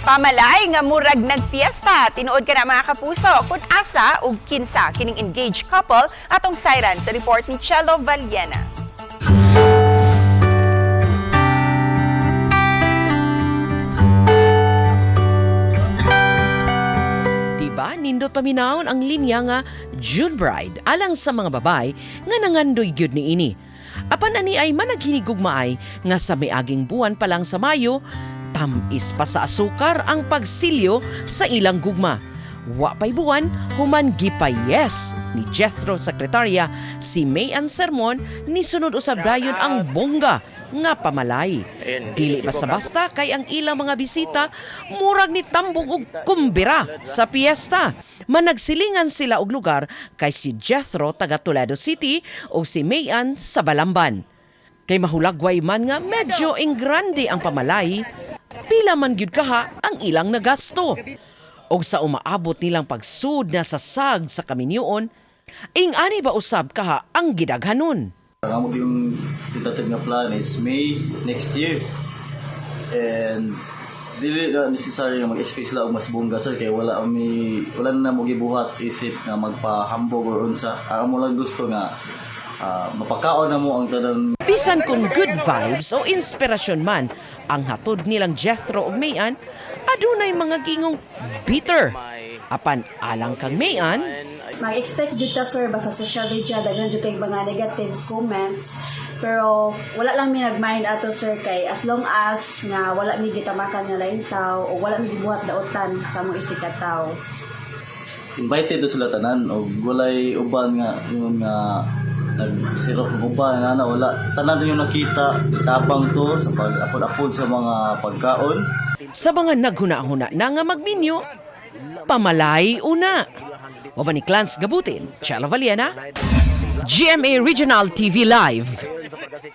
Pamalay nga murag nagfiesta. Tinuod ka na, mga kapuso, kung asa ug kinsa kining engaged couple, atong sayran sa report ni Cello Valiena. Diba, nindot paminawon ang linya nga June Bride alang sa mga babay nga nangandoy gyud niini. Apan ani ay managhinigugmaay nga sa miaging buwan pa lang sa Mayo, tamis pa sa asukar ang pagsilyo sa ilang gugma. Wa pa'y buwan, human gipa-yes ni Jethro Secretaria si May Ann Sermon, ni sunod usab dayon ang bongga nga pamalay. Dili basta-basta kay ang ilang mga bisita murag ni tambong og kumbira sa piyesta. Managsilingan sila og lugar kay si Jethro taga Toledo City o si May Ann sa Balamban. Kay mahulagway man nga medyo ingrande ang pamalay, pila man gyud kaha ang ilang nagasto. Og sa umaabot nilang pagsud na sa sag sa kaminyoon, ing-ani ba usab kaha ang gidaghanon? Ang amo yung tentative nga plan is May next year. And dili na necessary nga mag-expect sila og mas bongga, sir, kay wala na mo gibuhat isip nga magpahambog or unsa. Ang amo lang gusto nga mapakaon na mo ang tanan. Bisan kung good vibes o inspirasyon man ang hatod nilang Jethro ug Mayan, adunay mga gingong bitter. Apan alang kang Mayan, Mag-expect jud ta, sir, basta social media daghan jud kay mga negative comments, pero wala lang mi nag-mind ato, sir, kay as long as nga wala mi gitamakan nga laing tao o wala mi gibuhat daotan sa among isig ka tawo. Invited to sila tanan og walay uban nga yung nga nagsirok og uban nga na wala tanan yung nakita tabang to sa pag-apod-apod sa mga pagkaon. Sa mga naghuna-huna na nga magminyo, pamalay una. Uban ni Clans Gabutin, Chelo Valiena, GMA Regional TV Live.